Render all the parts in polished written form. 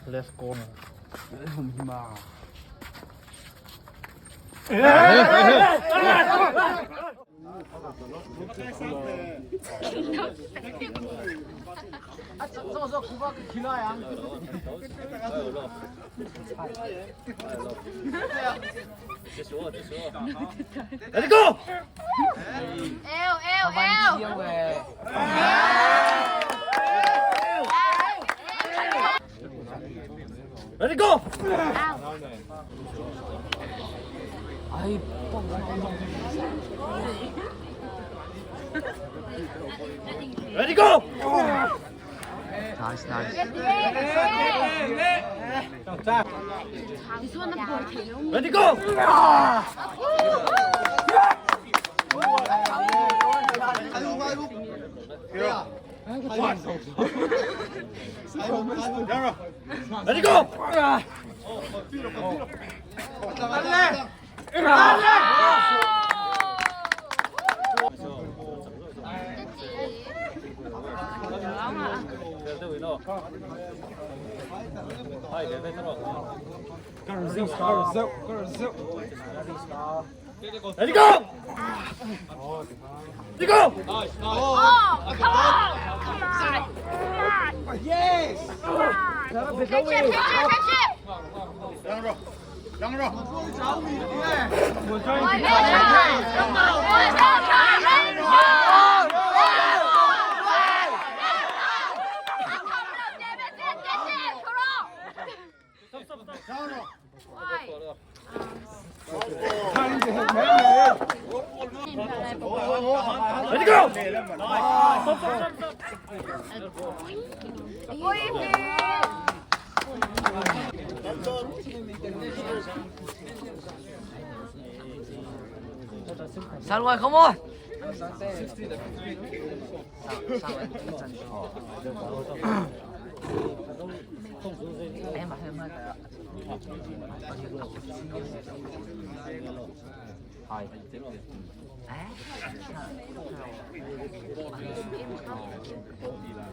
Left corner. Let go! Eo, eo, eo. Let it go! Let it go! Nice, nice. Let it go! Let it go! Let it go! Let it go! Oh, come on, come on, come on. Yes. Catch it, catch it, catch it. Let it go! Salwai, come on!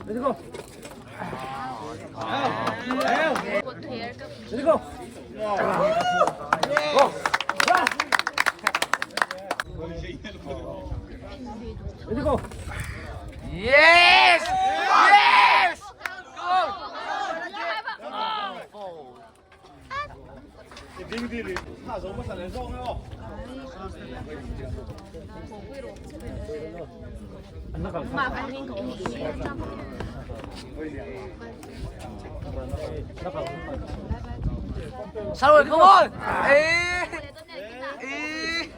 Let it go! Let it go! Let it go! Yes! Yes! Go! Salwai, come on! Eh! Eh!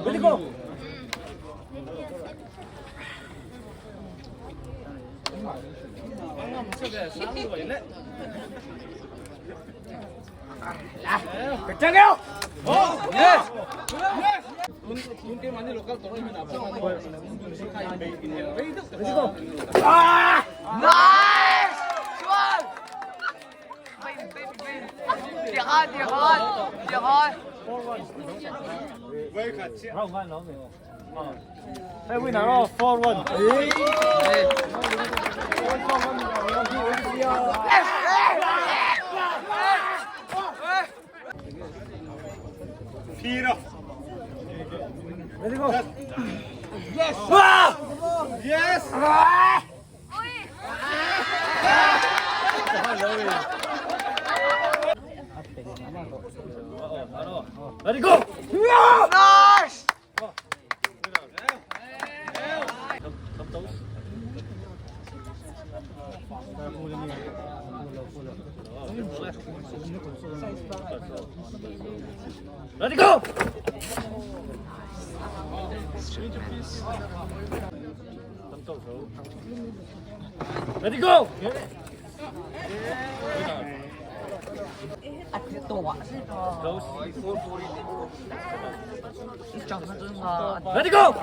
Let it go! Nice! Chuan! Bin, bin, bin. Tiang tiang tiang. Hey, we now 4-1. Let it go! Yes! Let it go! Nice! Let it go! Let it go! Let it go!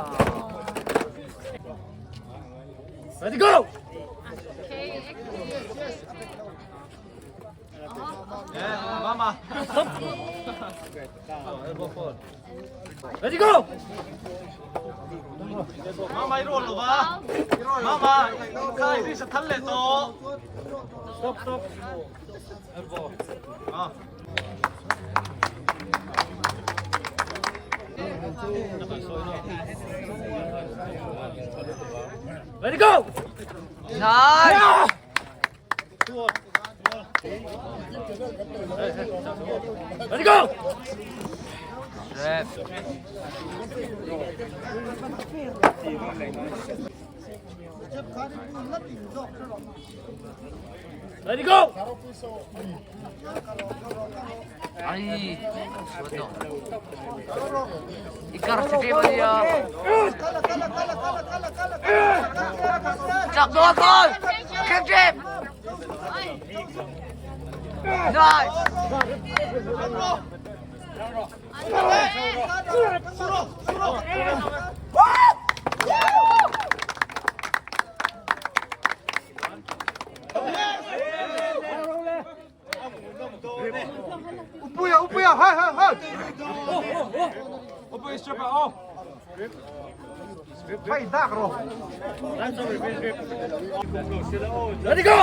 Let it go! Stop. Ready go. Stop stop. Ready go. Nice! Ready go. Rep. Ready go. Ay, suot Ikar sa table niya. Chak go goal! Keep jab! Nice! Ready go.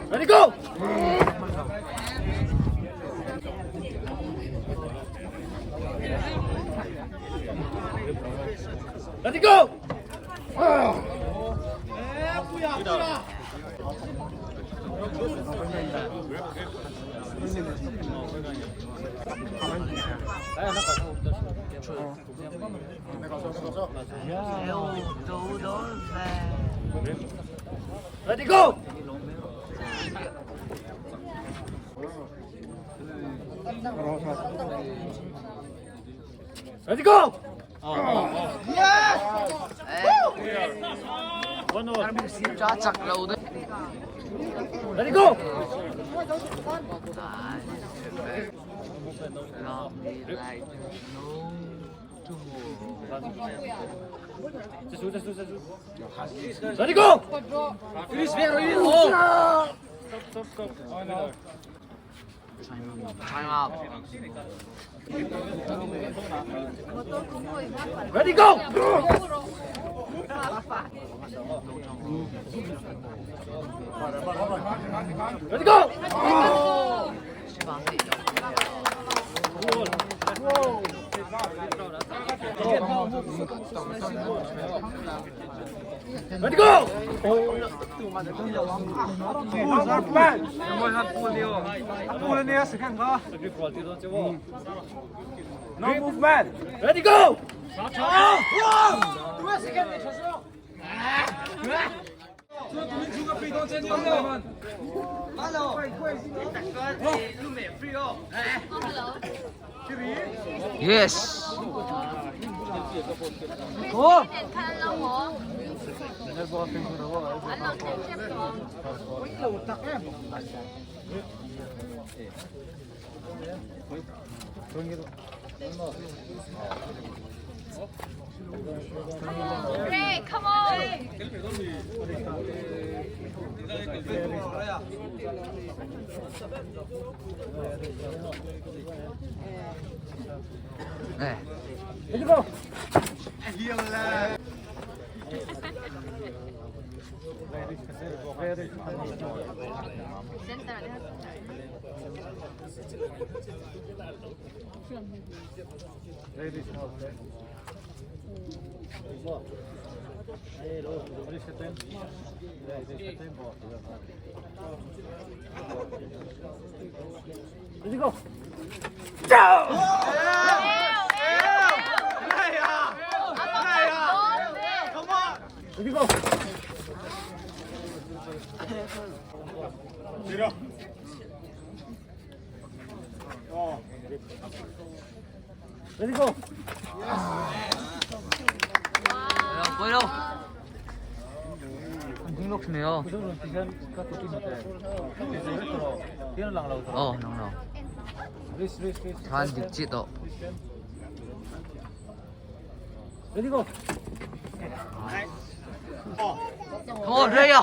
Ready go. Ready go. Ready go. Ready go. One more. Chak lâu đấy. Ready go. Love me like no tomorrow. Ready go. Time out. Ready go. Ready go. Ready go. No movement. Ready go. Yes. Go. Great, come on! Nè. Ready go. Ready go. Ready go. Ready go. Pawilo pawilo. An ding lawk mai aw. Aw lang lo. Khan dik chiah tawh. Ready go. Come on, Raya.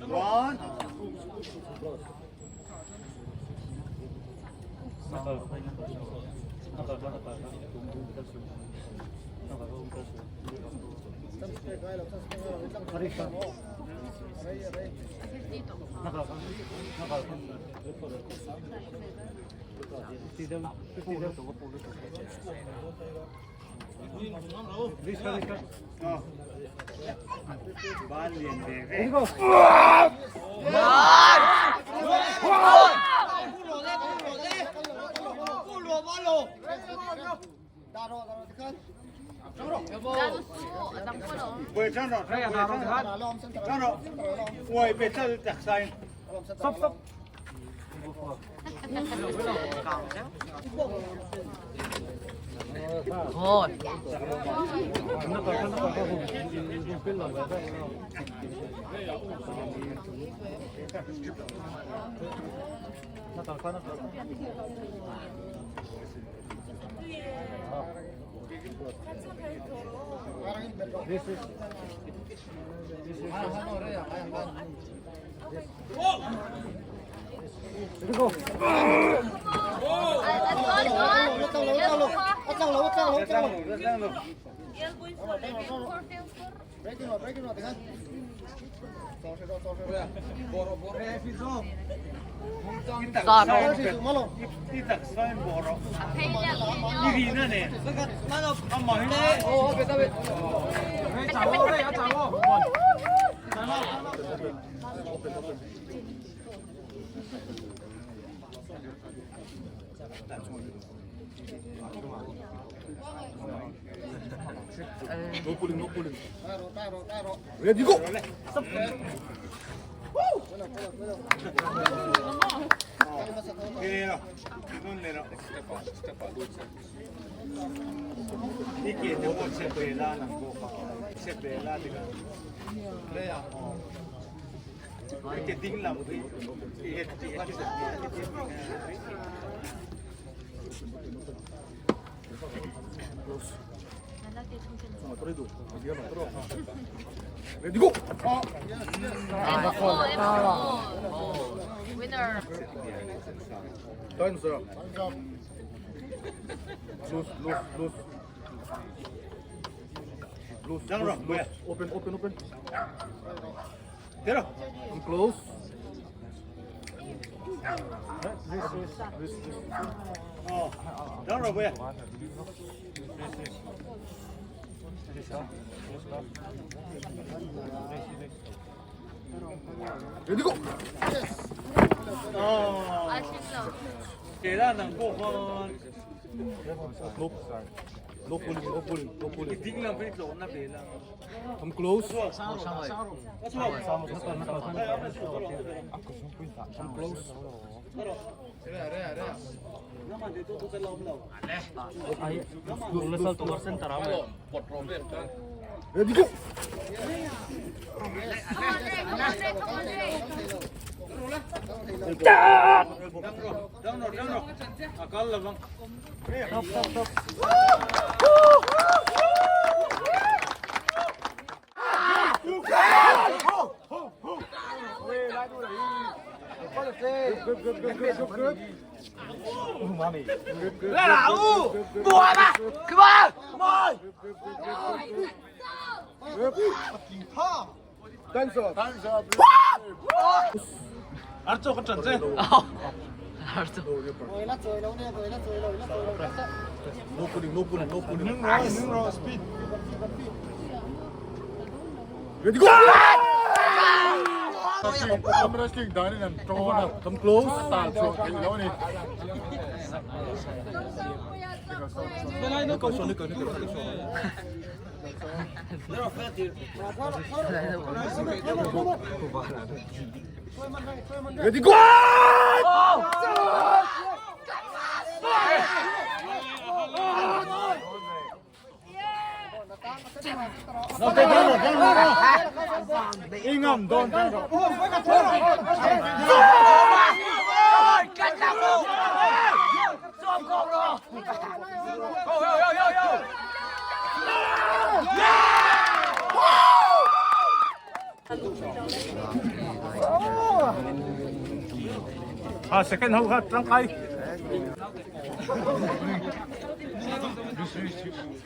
One. Ready go. 喂，张总，张总，我被这打伤。 Stop stop. Come on. Ready go. Start. 你打伤无咯？你呢呢？阿妈呢？ Ready go. 对了，弄来了。你记得我吃白啦，能够吃白啦这个。对呀。你顶了不？ Ready go. Winner. Time's up. Loose, loose, loose. Loose, 张总， loose. Open, open, open. 对了。 Come close. 哦，张总不要。 Ready go. 哦，给他能过分。 No, no pulling, no pulling, no pulling. 顶了被走那边了。 Come close. Come close. Ready go. 张总，张总，啊，干了吧？ Good, good, good, good, good, good. Come on. Come on. Time's up. Oh. 알았어. No pulling, no pulling, no pulling. Ready go. Come close. Ready go. Ah, second ho kha tangkai.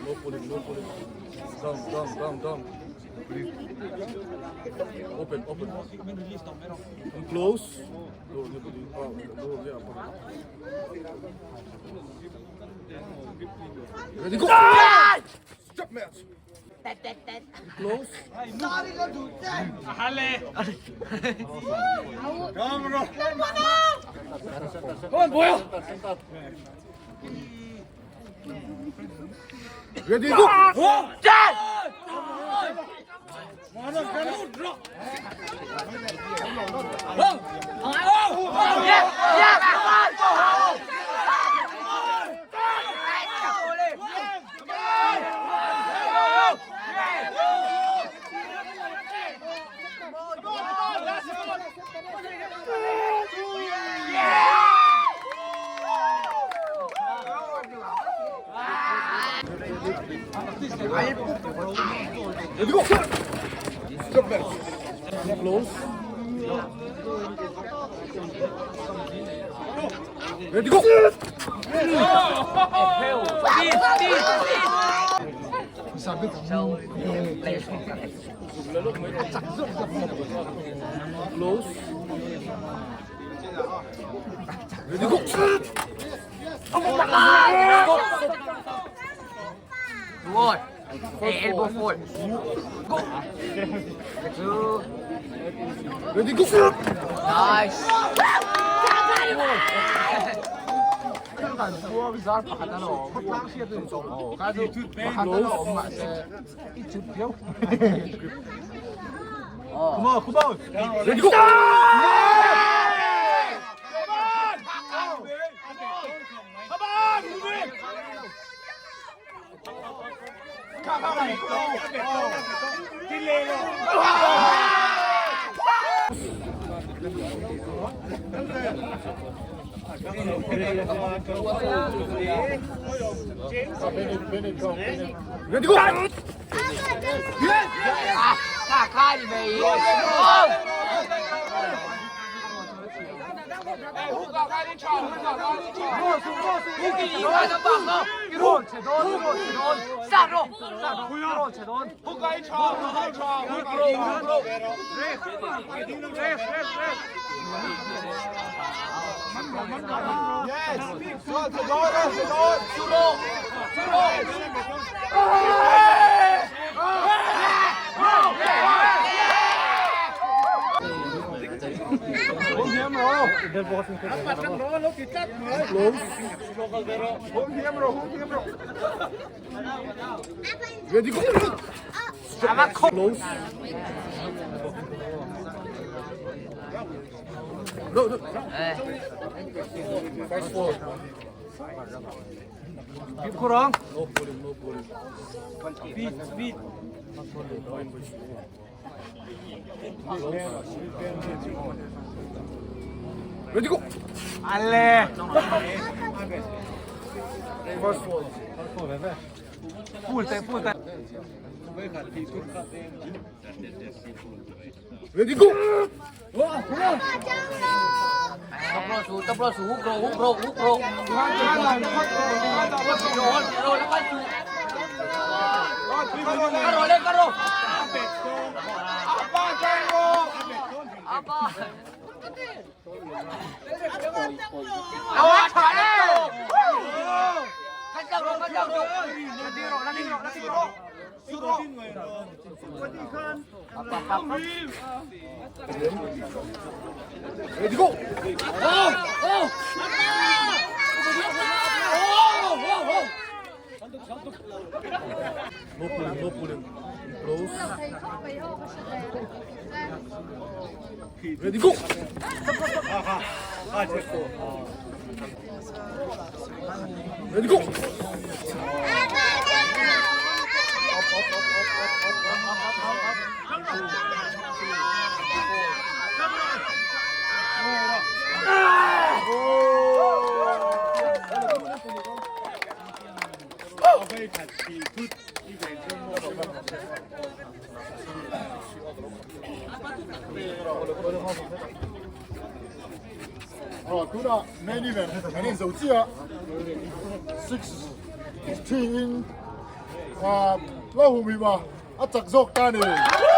No pulling, no pulling. Down, down, down, down. Open, open. And close. Ready, go! Stop, match. Close. Ready, go! Ready, go! Stop, match. Close. Ready, go! Close. Ready, go! Đúng rồi. Elbow forward. Go. Two. Ready, go! Nice. Come on, come on. Ready, go! Ready, go! Close. Ready, go! Close. No, no. Fast forward. No pulling, no pulling. Speed, speed. Ready, go! Alle. First one. Full time, full time. Ready, go! Tốc độ xuống, hút rồi, hút rồi, hút rồi. Rồi, nó quay xuống. Cắt lên, cắt rồi. Apa. Ready, go! No pulling, no pulling. Close. Ready, go! Ready, go! Up, up, up, up. Aw tunah main event kan inzo chiah 6 3 in ah la hum him a a chak zawk ta a ni.